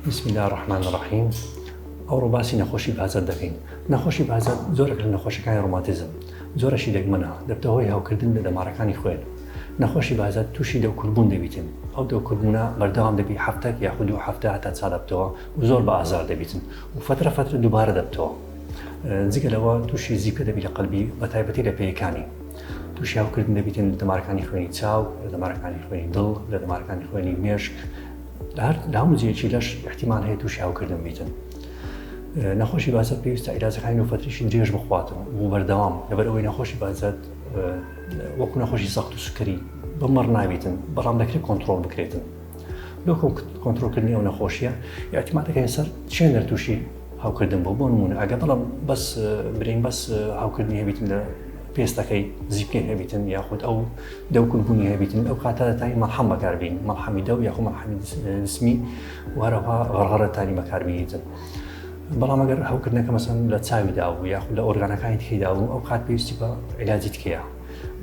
بسم اللە الرحمن الرحیم ئەوڕۆ باسی نەخۆشی بازەت دەکەین. نەخۆشی بازەت جۆرێکە لە نەخۆشیەکانی ڕۆماتیزم، جۆرەشی دەگمەنە، دەبتە هۆی هەوکردن لە دەمارەکانی خوێن. نەخۆشی بازەت تووشی دەوکوربوون دەبیتن، ئەو دەوکوربوونە بەردەوام دەبی هەفتەک یاخود دوو هەفتە هەتا چا دەبتەوە و زۆر بە ئازار دەبیتن و فەترە فەترە دووبارە دەبتەوە. جگە لەوە تووشی زیپکە دەبی لە قەلبی بە تایبەتی لە پێیەکانی. تووشی هەوکردن دەبیتن لە دەمارەکانی خوێنی چاو، لە دەمارەکانی خوێنی دڵ، لە دەمارەکانی خوێنی مێشک، لە هەر لە هەموو جێیەکی لەش ئیحتیمال هەیە تووشی هەوکردن بیتن. نەخۆشی بازەت پێویستە عیلاجەکانی و فەتریشی درێژ بخواتن و بەردەوام لەبەر ئەوەی نەخۆشی بازەت وەکو نەخۆشی زەخت و سوکەری بمەڕ نابیتن بەڵام دەکرێت کۆنترۆڵ بکرێتن. لۆ کۆنترۆڵکردنی ئەو نەخۆشیە ئیعتیماد دەکەین سەر چێنەر تووشی هەوکردن بوو بۆ نمونە ئەگە بەڵام بەس برین بەس هەوکردنی هەبیتن لە پێستەکەی زیپکەی هەبیتن یاخود ئەو دەوکردبوونی هەبیتن ئەو کاتە دەتانی مەڵحەم بەکاربین مەڵحەمی دەو یاخود مەڵحەمی دسمی و هەرەوها غەڕغەڕەتانی بەکاربینیتن بەڵام ئەگەر هەوکردنەکە مەسەن لە چاوی دابوو یاخود لە ئۆرگانەکانی تری دابوو ئەو کات پێویستی بە عیلاجی تکەیە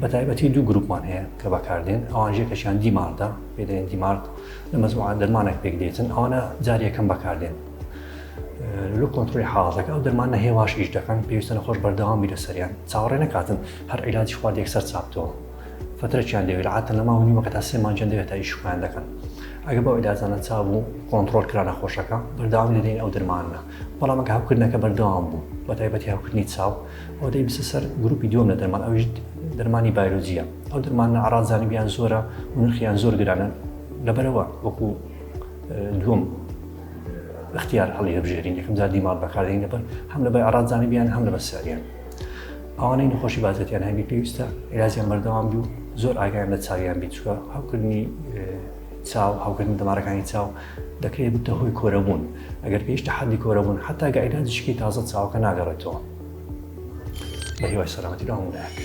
بە تایبەتی دوو گروپمان هەیە کە بەکاردێن ئەوان یەکێکیان DMARD ە پێ دەڵێن DMARD لە مەجموعە دەرمانێک پێک دێتن ئەوانە جار یەکەم بەکاردێن لە کۆنترۆلی حاڵەتەکە ئەو دەرمانە هێواش ئیش دەکەن پێویستە نەخۆش بەردەوام بی لەسەریان چاوەڕێ نەکاتن هەر عیلاجی خوارد یەکسەر چاپتەوە فترەکیان دەوێت عادەتەن لە ماوە نیوەکە تا سێ مانگیان دەوێت تا ئیش خۆیان دەکەن ئەگە بەو عیلاجانە چابوو کۆنترۆل کرا نەخۆشەکە بەردەوام دەدەین ئەو دەرمانە بەڵام ئەگە هەوکردنەکە بەردەوام بوو بە تایبەتی هەوکردنی چاو ئەو دەیبسە سەر گروپی دووەم لە دەرمان ئەویش دەرمانی بایۆلۆجیە ئەو دەرمانە ئەعراض جانبیان زۆرە و نرخیان زۆر گرانە لەبەرەوە وەکو دووەم اختیار هەڵی دەبژێرین یەکەم جار DMARD بەکاردێنین لەبەر هەم لەبەر ئەعراض جانبیان هەم لەبەر سعریان ئەوانەی نەخۆشی بازەتیان هەبی پێویستە علاجیان بەردەوام بی و زۆر ئاگایان لە چاویان بیت چونکە هەوکردنی چاو هەوکردنی دەمارەکانی چاو دەکرێت ببتە هۆی کۆرەبوون ئەگەر گەیشتە حەدی کۆرەبوون حتا گە عیلاجیشکی تازە چاوەکە ناگەڕێتەوە بە هیوای سەلامەتی لە هەموو لایەک.